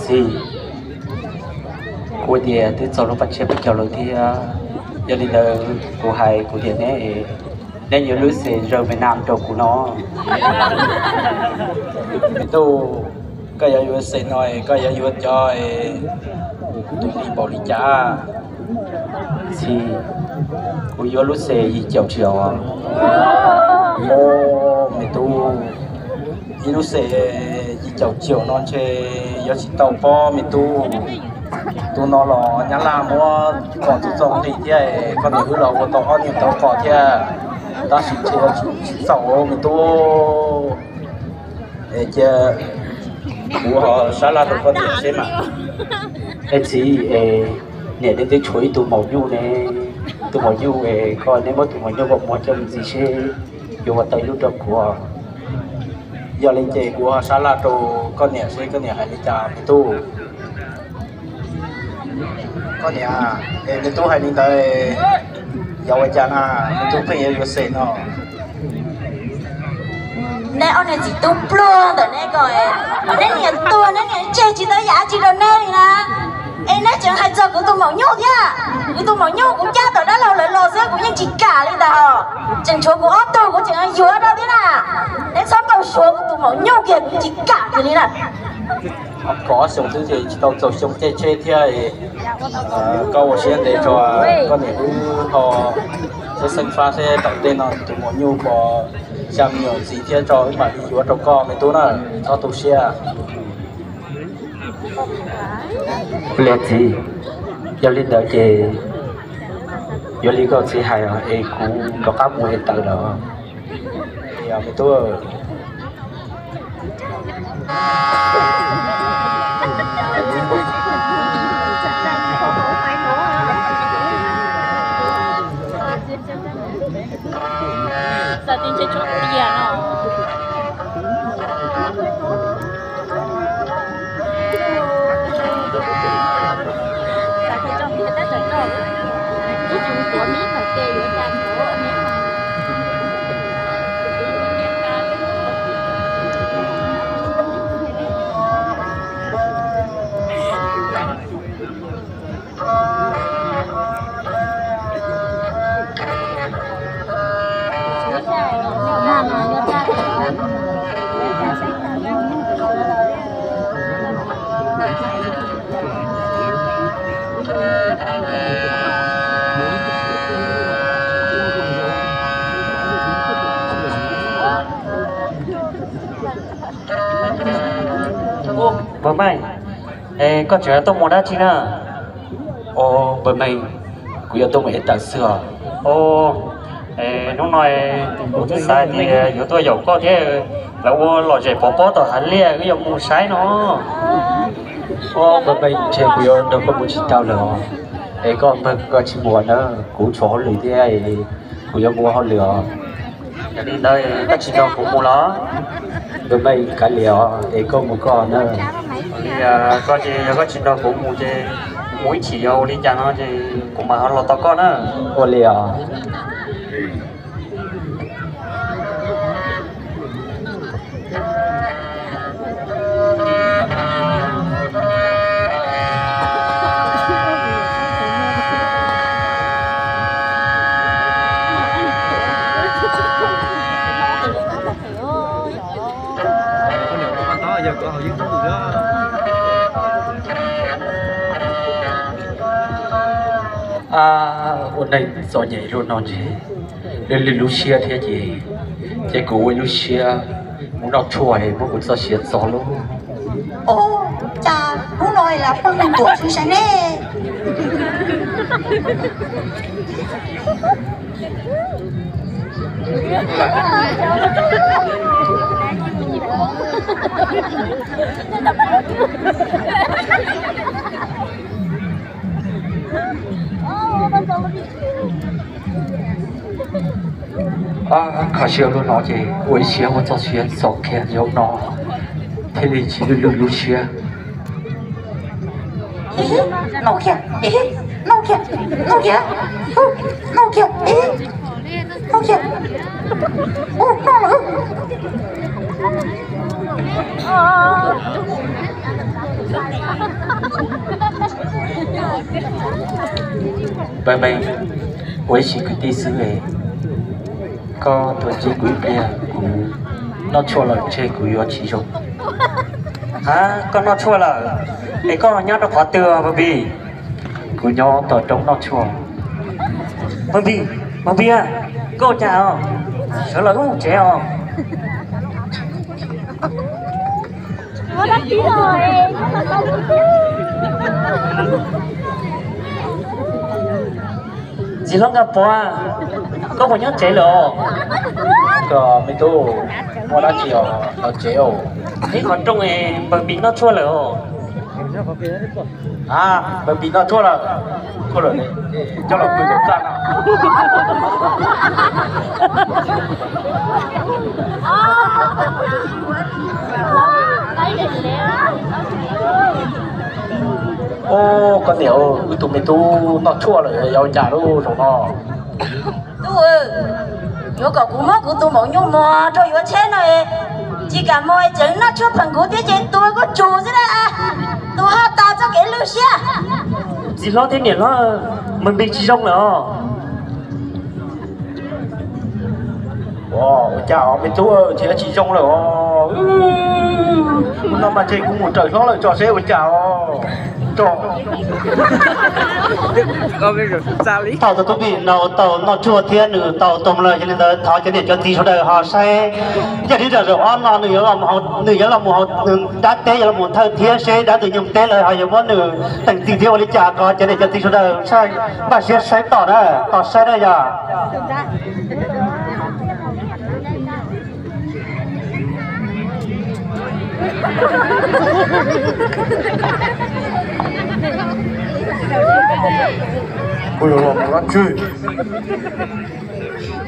Txiv, kuv tias twb txog lub paj tshiab peb caug lawm thiab, yog li ntawd kuv hais kuv tias neb, neb yuav lub xeem Zoo Vietnam rau kuv no. Me tub, koj yuav yuav xeem no, koj yuav yuav cov tus li npaum li cas? Txiv, kuv yuav lub xeem yim caum tsiaum. Os, me tub, ib lub xeem yim caum tsiaum no ntshe yuav tsis tau pob me tub. Tus no los Nyab Laj muab kom txooj nqi thiab, koj niam wb los ua tau ob niag tau qos thiab, tab sis ntshe yuav tsis txaus me tub. Es cia kuv ho sab laj rau koj niam seb mas. Es txiv, es niam neb twb tshuav ib tug maum nyuj ne, tus maum nyuj es koj, neb muab tus maum nyuj kom muag coj mus ntxiv seb yuav ua tau ib lub rau kuv. Yog li ces kuv ho sab laj rau koj niam seb koj niam hais li cas me tub. Koj niam, es me tub hais li ntawd, yog ua cas na, me tub pheej yuav yuav xeem no? Neb ob niag txiv tub pluag ntawm neb ko, neb niam tuag neb niam tseg tsis tau yam dab tsi rau neb li na. Es neb tseem hais txog kuv tus maum nyuj thiab. Kuv tus maum nyuj kuv cab tom dab laug lawv los xwb kuv yeej tsis kam li ntag os. Tseem tshuav kuv ob tug kuv tseem yuav rau thiab na. Neb txhob npau suav kuv tus maum nyuj kiag kuv tsis kam kiag li na. Kaum ob xyoos xwb ces tsis tau txaus xyoo caij tsheb thiab. Koj ua siab ntev tso, koj niam wb ho seb xeeb fab seb tom ntej no tus maum nyuj puas xya me nyuam ntxiv thiab tso wb mam li yuav rau koj me tub na, txhob tu siab. Ua li txiv, yog li ntawd ces yuav li koj txiv hais es kuv rov qab mus ev taws lawm. Me tub. Npawg Meej, es koj tseem tuaj mus dab tsi na? Os, npawg Meej, kuv yuav tuaj mus ev taws xwb os. Os, hnub no kuv twb xav tias yuav tuaj yaum koj thiab, lawv ua lom zem pov pob tom hav liaj wb yuav mus saib no. Os, npawg Meej, ntshe kuv yuav nrog koj mus tsis tau lawm os. Es koj npawg koj tsis mus na, kuv tshuav hauj lwm thiab, kuv yuav mus ua hauj lwm os. Yog li ntawd koj tsis nrog kuv mus los? Npawg Meej, kav liam os, es koj mus koj na. Ua li koj ces yog koj tsis nrog kuv mus ces kuv mus ib chim, yog ua li cas no ces kuv mam ho los tos koj na. Ua li os. Ua neej txom nyem luaj no ntshe, lwj lwj lub siab thiab ces, ces kuv ua ib lub siab mus noj tshuaj es muab kuv txoj sia txo lauj. Ua cas hnub no lam pheej tuam tsis sai ne? Kho siab lub no ces ua ib siab ua txoj sia txom kiag zaum no thiaj li tsis lwj lwj lub siab. Noj kiag, noj kiag, noj kiag, noj kiag, noj kiag, noj lawm. Npawg Npee, ua ib sim kwv tij xwb, koj tuaj ntsib kuv ib pliag, kuv noj tshuaj lawm ntshe kuv yuav tsis zoo. Ha, koj noj tshuaj lawm, es koj nyob rau qhov twg Npawg Npis? Kuv nyob tom roob noj tshuaj. Npawg Npis, Npawg Npis, koj ua cas os? Sawv los wb mus tsev os. Txiv hlob Nkaj Pov, koj puas nyob tsev lawm os? Koj me tub, muaj dab tsi os los tsev os. Ib qhov rooj es Npawg Npis noj tshuaj lawm os. A, Npawg Npis noj tshuaj lawm. Coj los pw tom txaj no. Ub, koj niam, wb tus me tub noj tshuaj lawm, yog ua cas lub zaum no? Tub, yuav kom kuv muab kuv tus maum nyuj mos rau yuav tsheb no, tsis kam mos, tseem noj tshuaj pheem kuv thiab ces tus kuj tsum xwb na. Tus ho tas txoj kev lwj siab. Txiv hlob thiab niam hlob, Npawg Npis tsis zoo lawm os. Ua cas me tub, tsis, tsis zoo lawm os. Hnub no mas ntshe kuv mus raws hlob lawm tso seb ua cas os. Thaum tus tub Npis no tau noj tshuaj thiab nws tau tau lawm, yog li ntawd thov cov niam cov txiv sawv daws ho saib, yog li ntawd zaum ob no nws yuav los mus hauv, nws yuav los mus hauv dab teb, yuav los mus thawj thiab seb dab ntawd nyoog teb lawm ho yuav muab nws teem txim thiab ua li cas, thov cov niam cov txiv sawv daws npaj siab saib tom na, tos saib na yog. Kuv yuav los mus dab tsi?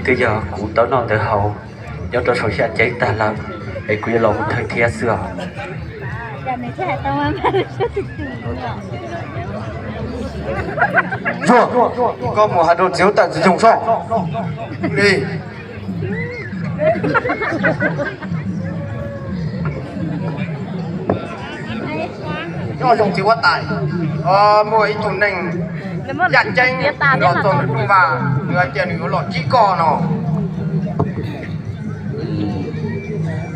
Twb yog kuv tau noj ntawd haus nyob rau saum xya ceeb tag lawm, es kuv yuav los mus thawj thiab xwb os. Zuag, koj mus hais rau txiv huab tais txiv nyoog soj. Nyob zoo txiv huab tais, muaj ib tug neeg yaj ceeb los txog ntawm rooj vag, nws hais tias nws yuav los ntsib koj no.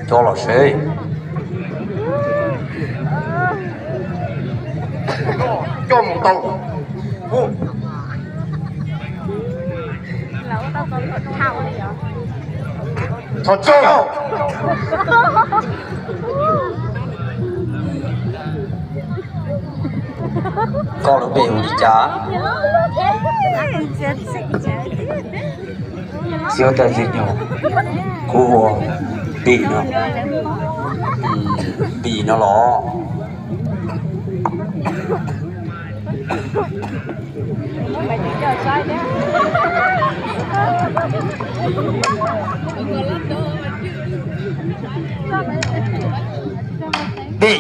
Coj los seb. Coj mus tau. Thov coj. Koj lub npe hu li cas? Txiv huab tais txiv nyoog, kuv hu ua Npis no. Npis no los. Npis,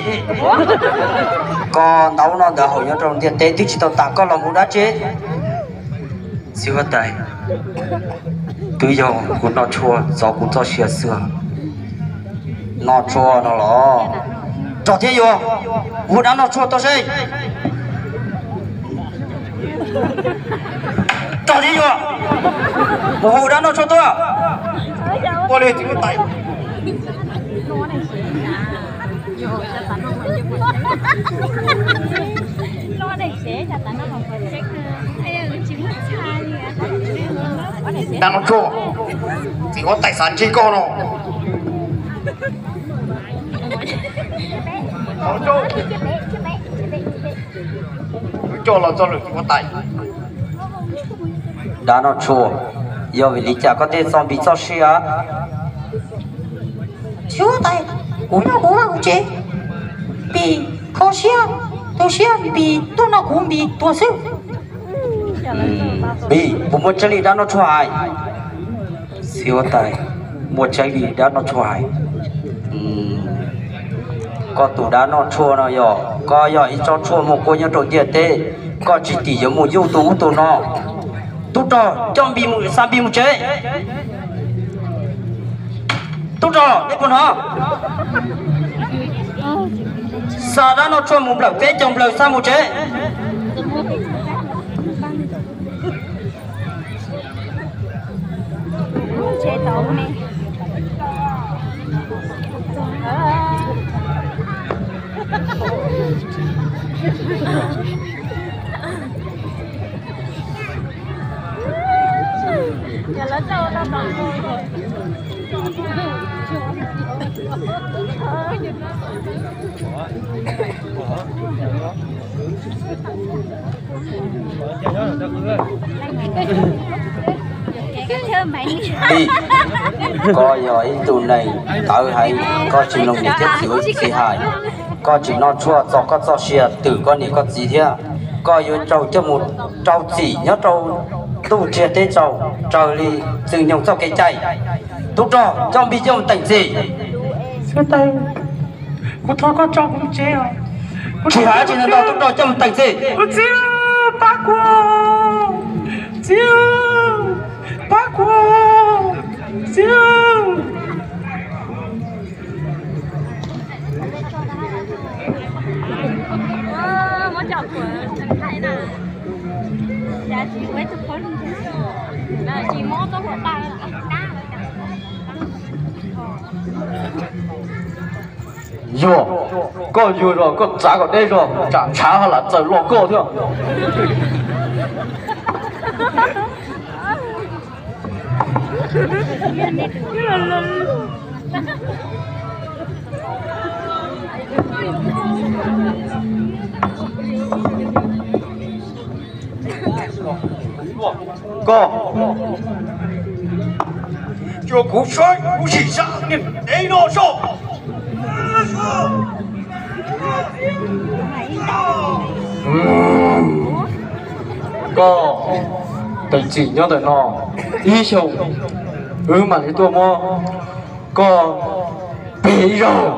koj ntaub no ntawd haus nyob rau ntiaj teb twb tsis tau tas koj los mus dab tsi? Txiv huab tais, twb yog kuv noj tshuaj txov kuv txoj sia xwb. Noj tshuaj no los? Rog thiab yuag, hu dab noj tshuaj tuaj seb. Rog thiab yuag, mus hu dab noj tshuaj tuaj. Ua li txiv huab tais. Dab noj tshuaj, txiv huab tais xav ntsib koj no. Coj los txog lawm txiv huab tais. Dab noj tshuaj, yog vim li cas koj thiaj txo Npis txoj sia? Txiv huab tais, kuv nyob kuv vaj kuv tsev, Npis kho siab, tu siab Npis tuaj noj kuv Npis tuag xwb. Npis, puas muaj tseeb li dab noj tshuaj hais? Txiv huab tais, muaj tseeb li dab noj tshuaj hais. Koj tus dab noj tshuaj no yog, koj yog ib tsob tshuaj muaj kuab nyob rau ntiaj teb, koj tsis tim yuav mus yuj tus ub tus no. Tub rog, coj Npis mus, xa Npis mus tsev. Tub rog, nej puas hnov? Xa dab no tshuaj mus nplawm peb caug nplawm xa mus tsev. Tij, koj yog ib tug neeg tawv heev, koj tsis mloog niam thiab txiv hais, koj tsis noj tshuaj txog koj txoj sia twm koj niam koj txiv thiab, koj yuav raug coj mus rau txim nyob rau ntuj txiag teb tsaus raws li Txwj Nyoog txoj kev cai. Tub rog, coj Npis Coob teem txim. Kuv thov koj tso kuv tsev os. Tsis hais tsis ntau, tub rog coj mus teem txim. Kuv txiv, pab kuv, txiv, pab kuv, txiv. Yog koj yuag zog, koj txav kom deb zog, tsam ntshav ho lam txawm los koj thiab. Koj, coj kuv saib kuv sim xyaw niag dev no soj. Koj teem txim nyob ntawm no ib xyoos, wb mam li tuaj muab koj peg ib zaug.